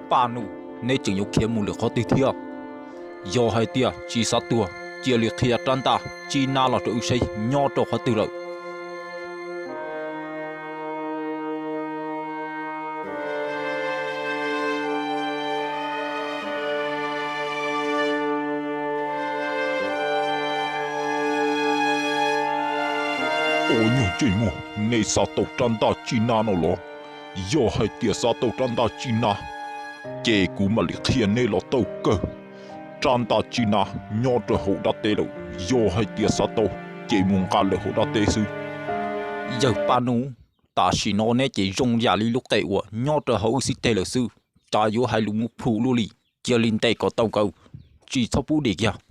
Paj Nus, neb tseem yuav khiav mus lwm qhov twg thiab? Yog hais tias tsis xav tuag, cia li qhia rab ntaj tsib nab los rau wb saib nyob rau qhov twg lawm. Ua nyuag ntsej muag, neb xav tau rab ntaj tsib nab no los? Yog hais tias xav tau rab ntaj tsib nab, ces kuv mam li qhia neb los tau kawg. Rab ntaj tsib nab nyob rau hauv dab teb lawm, yog hais tias xav tau, ces mus nqa lawm hauv dab teb xwb. Yawg Paj Nus, tam sim no neb ces zoo yam li lub qe uas nyob rau hauv wb xib teg lawm xwb, cas yuav hais lus mus plhus luaj li. Cia li ntes kom tau nkawd, tsis txhob pub dim kiag.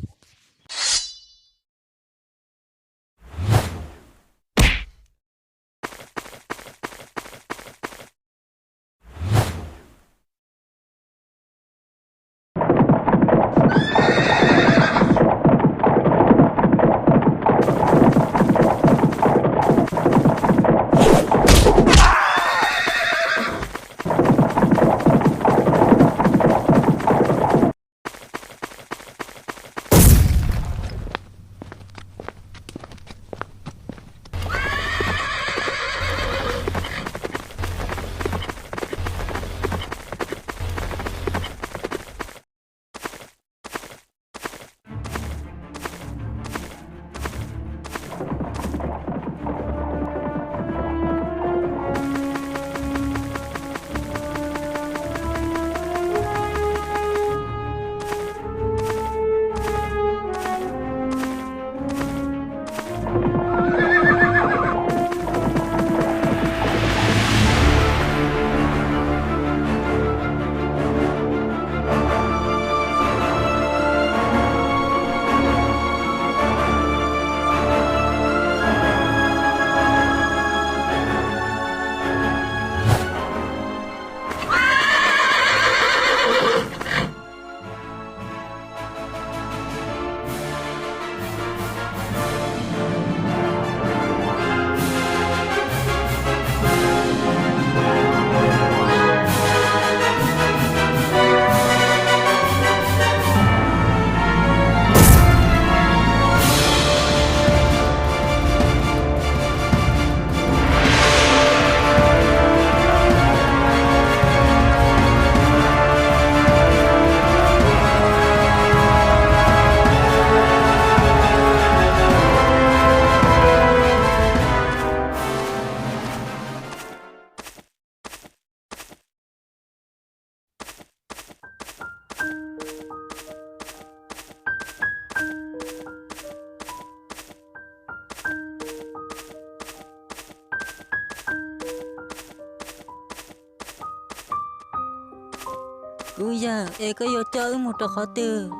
Kuv yawg, es koj yuav coj wb mus rau qhov twg?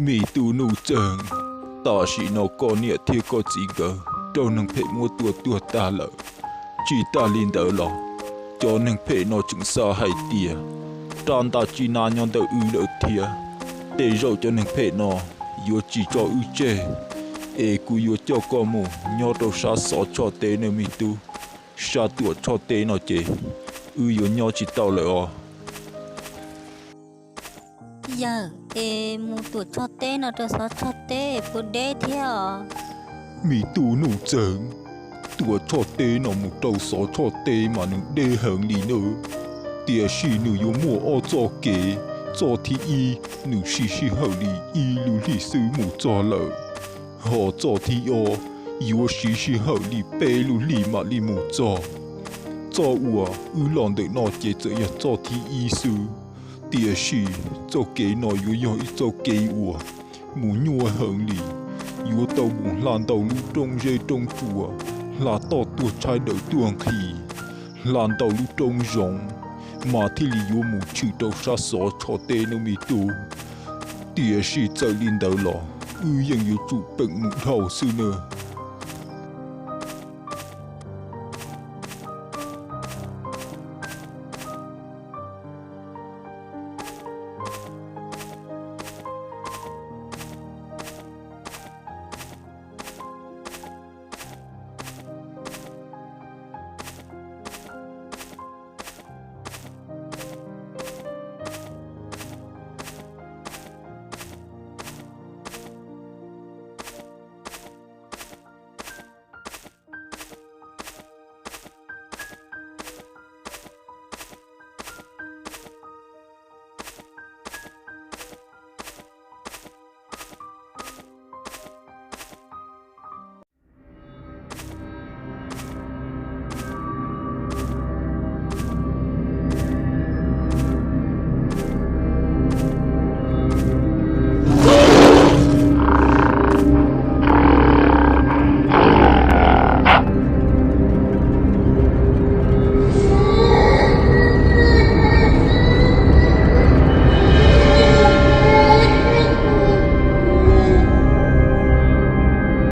Me tub Nuj Txeeg, tam sim no koj niam thiab koj txiv nkawd raug neeg phem muab tua tuag tag lawm. Tsis tas li ntawd los, cov neeg phem no tseem xav hais tias rab ntaj tsib nab nyob ntawm wb lawm thiab. Tej zaum cov neeg phem no yuav tsis tso wb tseg, es kuv yuav coj koj mus nyob rau sab Xov Tshoj teb nawb me tub. Sab Tuam Tshoj teb no ces wb yuav nyob tsis tau lawm os. Yawg, es mus Tuam Tshoj teb no rau Xov Tshoj teb puas deb thiab os? Me tub Nuj Txeeg, Tuam Tshoj teb no mus rau Xov Tshoj teb mas nws deb heev li na. Tiam sis nws yuav muaj ob txoj kev, txoj thib ib nws siv sij hawm li ib lub hlis xwb mus txog lawm, ho txoj thib ob yuav siv sij hawm li peb lub hlis mam li mus txog. Txoj uas wb los ntawm no ces txawm yog txoj thib ib xwb, tiam sis txoj kev no yuav yog ib txoj kev uas mus nyuaj heev li. Yuav tau mus hla ntau lub roob zeb roob tsua, hla toj tuag tshaib dawm tuag nqhis, hla ntau lub roob zoov, mas thiaj li yuav mus tshwm rau sab Xov Tshoj teb nawb me tub. Tiam sis txawm li ntawd los wb yeej yuav tsum peem mus dhau xwb nawb.